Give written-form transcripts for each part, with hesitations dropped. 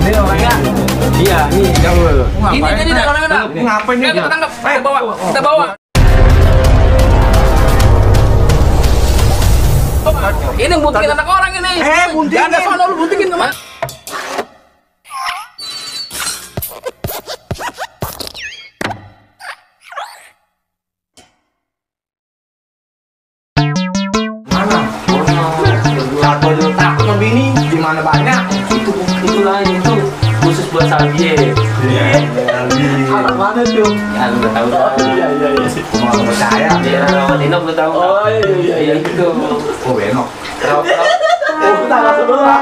Ini orangnya. Iya, ini Jaul. Ini jadi orangnya. Ngapain nih? Kita tangkap. Kita bawa. Kita bawa. Ini buntingin anak orang ini. Buntingin. Ada sono lu buntingin kemana? Kalau dulu takut sama bini, gimana banyak? Itulah itu khusus buat Salbie. Iya. Anak mana tuh? Ya lu udah tahu dah. Iya. Mau nggak percaya? Iya, Rawat Inok lu tahu. Oh iya. Iya itu. Oh benok. Rawat. Kita nggak sebelah.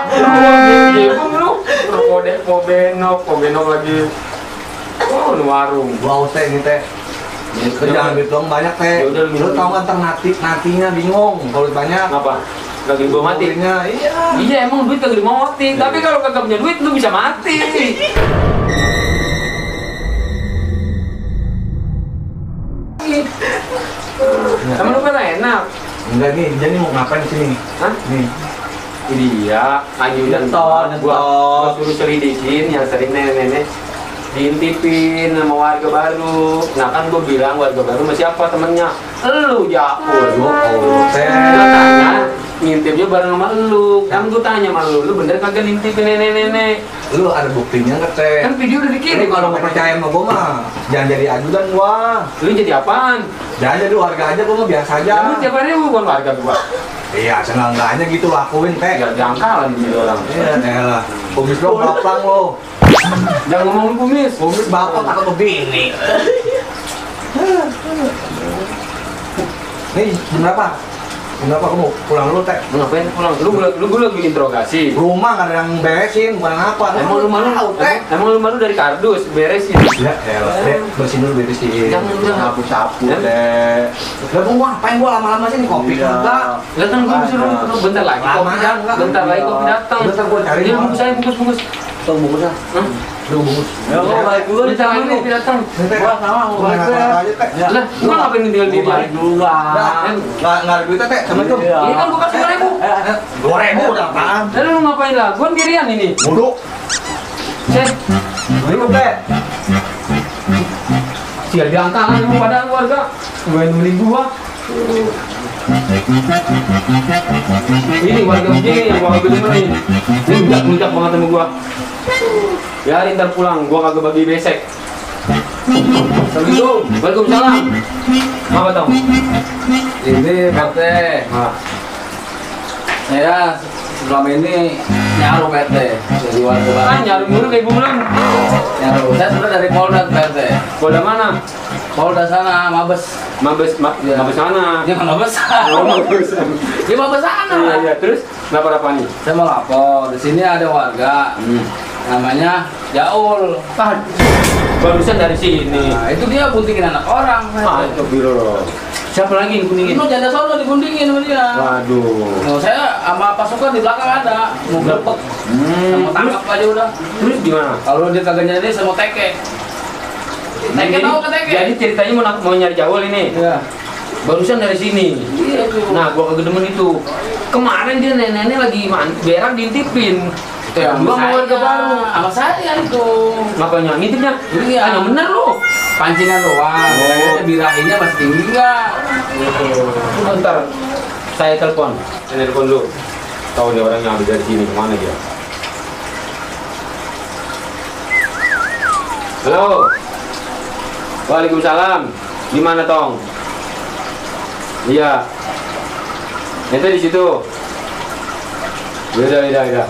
Pobenok lagi. Oh, di warung. Bau teh ini teh. Jangan gitu dong banyak teh. Ya udah, Lu tau nggak nantinya bingung kalau banyak. Apa? Lagi gua mati. Iya. Iya, emang duit kagak mau mati. Tapi kalau kagak punya duit lu bisa mati. Sama lu kan enak. Enggak nih, dia nih mau ngapain sini? Hah? Nih. Iya, Ayu dan Nyetot. gua suruh selidikin yang sering nenek-nenek diintipin sama warga baru. Nah kan gua bilang warga baru sama siapa temennya? Elu Jaul. Oh, teh. Gua tanya, ngintipnya bareng sama elu. Kan gua tanya sama lu bener kagak ngintipin nenek-nenek? Lu ada buktinya nggak teh? Kan video udah dikirim. Ini kalau nggak percaya sama gua mah, jangan jadi ajudan gua. Lu jadi apaan? Jangan jadi warga aja, gua mah biasa aja. Lu tiap hari bukan warga gua. Iya, senang-senangnya gitu lakuin teh. Ya jangkalan jadi orang. Iya, elah. Kumis lo bapang lo. Jangan ngomongin kumis. Kumis bapang takut begini. Nih, jam berapa? Jam berapa kamu pulang dulu teh? Lu ngapain pulang? Lu lagi interogasi. Rumah nggak ada yang beresin, bukan apa? Emang lu malu teh? Emang lu malu dari kardus beresin. Ya, elah, teh bersihin dulu beresin. Jangan. Sapu-sapu teh. Lah gua ngapain gua lama-lama sini kopi enggak? Lihat kan gua disuruh bentar lagi kopi datang. Bentar lagi kopi datang. Bentar gua cari. Dia bungkus. Tuh bungkusnya. Hah? Tuh bungkus. Ya gua balik dulu bentar lagi kopi datang. Gua sama mau balik aja teh. Lah, gua ngapain tinggal di Balik dulu lah. Enggak ada duitnya teh, Assalamualaikum. Ini kan gua kasih 2.000. 2.000 udah apaan? Lalu lu ngapain lah? Gua sendirian ini. Mulu. Cek. Ini teh. Sial diangkat lu pada keluarga. Gua yang beli gua. Ini warga begini yang gua kagak demen. Ini budak banget sama gua. Biarin ntar pulang, gua kagak bagi besek. Assalamualaikum. Waalaikumsalam. Apa tong? Ini PT. Ah. Saya selama ini nyaru PT dari warga baru. Ah, nyari mulu kayak bulan. Nyaru. Saya sebenarnya dari Polda PT. Polda mana? Polda sana, Mabes. Mabes sana. Dia Mabes. Oh, Mabes. Dia Mabes sana. Iya. Terus kenapa nih? Saya mau lapor. Di sini ada warga. Namanya Jaul. Barusan dari sini. Nah, itu dia buntingin anak orang. Ah, itu biro. Siapa lagi yang kuningin? Itu janda sono dibuntingin sama dia. Waduh. Nah, saya sama pasukan di belakang ada. Mau grebek. Sama tangkap aja udah. Terus gimana? Kalau dia kagak jadi saya mau teke. Teke tahu ke teke? Jadi ceritanya mau nyari Jaul ini. Iya. Barusan dari sini. Iya tuh. Nah, gua kagak demen itu. Kemarin dia nenek lagi berak diintipin. Itu yang Gua mau warga baru. sama saya itu. Makanya ngintipnya. Iya. Hanya bener lu. Pancingan doang. Oh. Birahinya masih tinggi enggak? Bentar. Saya telepon. Saya telepon lu. Tahu nih orang yang habis dari sini kemana dia? Halo. Waalaikumsalam. Gimana tong? Iya. Itu di situ. Udah.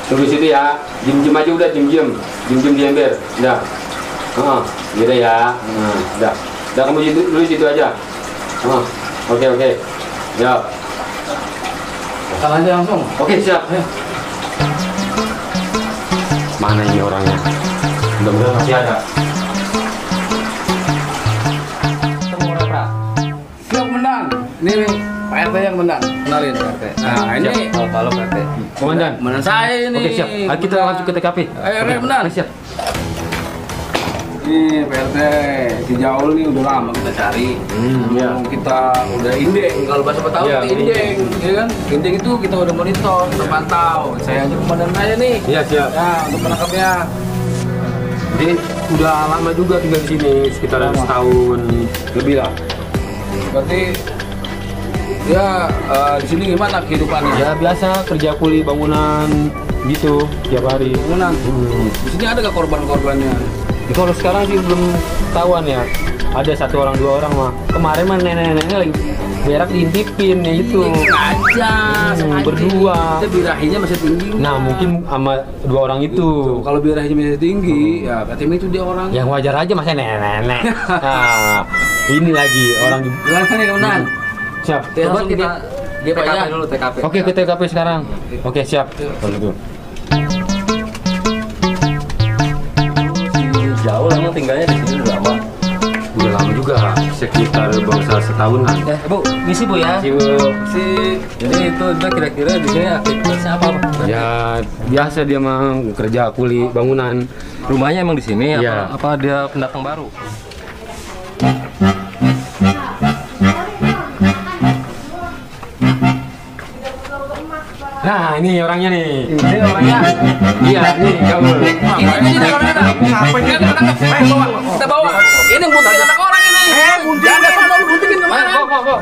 Tunggu situ ya. Jem aja udah jem di ember. Udah. Udah ya. Udah. Udah kamu dulu situ aja. Oke. Ya. Salah aja langsung. Oke, siap. Mana ini orangnya? Mudah-mudahan masih ada. Siap menang. Ini Pak RT yang menang. Kenalin Pak RT. Nah, ini Halo Pak RT. Komandan. menang saya ini. Oke, siap. Kita langsung ke TKP. Ayo, menang. Siap. Nih PRT, si Jaul nih udah lama kita cari. Iya. Kita udah indeng, kalau bahasa Betawi Iya, kita indeng, ya kan? Indeng itu kita udah monitor, kita pantau. Saya aja komandan aja nih. Iya, siap. Ya, untuk menangkapnya. Jadi udah lama juga tinggal di sini, sekitar setahun lebih lah. Berarti ya di sini gimana kehidupannya? Ya biasa kerja kuli bangunan gitu tiap hari. Bangunan. Di sini ada nggak korban-korbannya? Ya, kalau sekarang sih belum tahuan ya. Ada 1 orang 2 orang mah. Kemarin mah nenek-neneknya lagi berak diintipin ya itu. Aja, berdua. Kita birahinya masih tinggi. Nah mungkin sama 2 orang itu. Kalau birahinya masih tinggi, ya katanya itu dia orang. Yang wajar aja masa nenek-nenek. Nah, ini lagi orang Gimana nih komandan? siap. Coba kita dia TKP ya. dulu, TKP. Oke ke TKP sekarang. Oke siap. Kalau gitu. Jauh emang tinggalnya di sini udah lama. Udah lama juga, sekitar bangsa setahunan. Bu, misi Bu ya. Jadi itu dia kira-kira di sini aktivitasnya apa? Ya biasa dia mah kerja kuli bangunan. Rumahnya emang di sini Iya. apa dia pendatang baru? Nah ini orangnya nih. Ini orangnya. Iya nih kamu. Ini orangnya. Ngapain kita tangkap? Bawa. Kita bawa. Ini buntikin anak orang ini. Buntikin. Jangan ada sono buntikin kemana? Kok.